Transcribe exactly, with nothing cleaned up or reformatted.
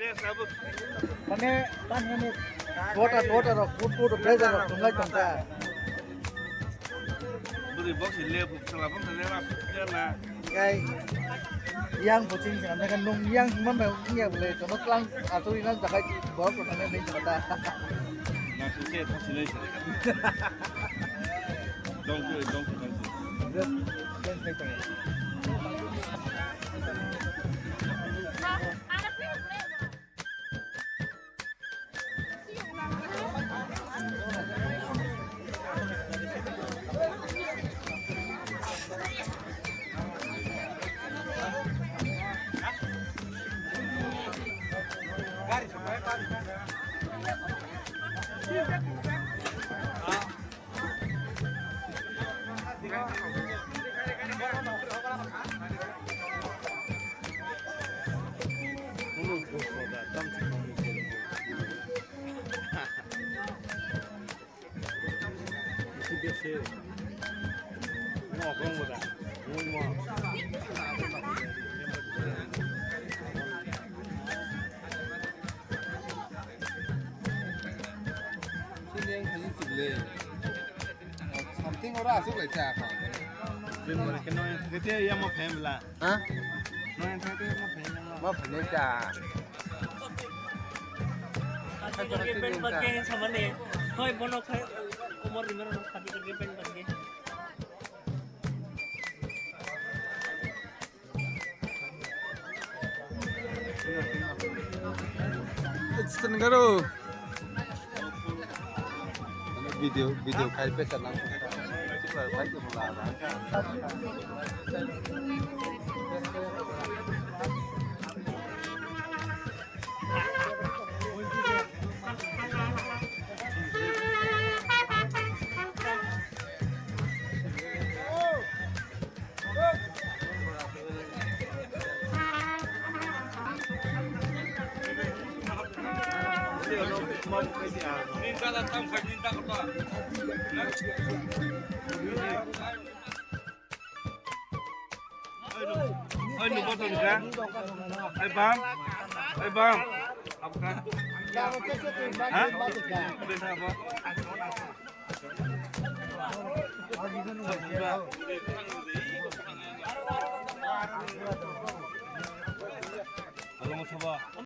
Mane, tan mane, tota, tota rok, kut, kut, pressure rok, tunglai tongkha. Bwrwi box le, buk sala bam le, ma sukya na. Kai, yang kuching sing, anda kan nung yang man bai ung ya bole, jono klang, atu ina jakai, borok ko thane nei kata. Na sukya, thasi nei sare. Dong ku, dong ku, dong ku. Something ora asuk lai cha kha. Din bol ke no, kete ya mo phem la. Ha? No, no, no, no, no. Ma phai cha. Khati karke pen pat ke samane. Hoi bono khai umor rimero no khati karke pen pat ke. It's the Nagaro. Video, video kai pe chana. Oi, nungbo tong kha. Oi, bam. Oi, bam. Abo kha. Ha? Abo kha, abo. Alo, mo sabo.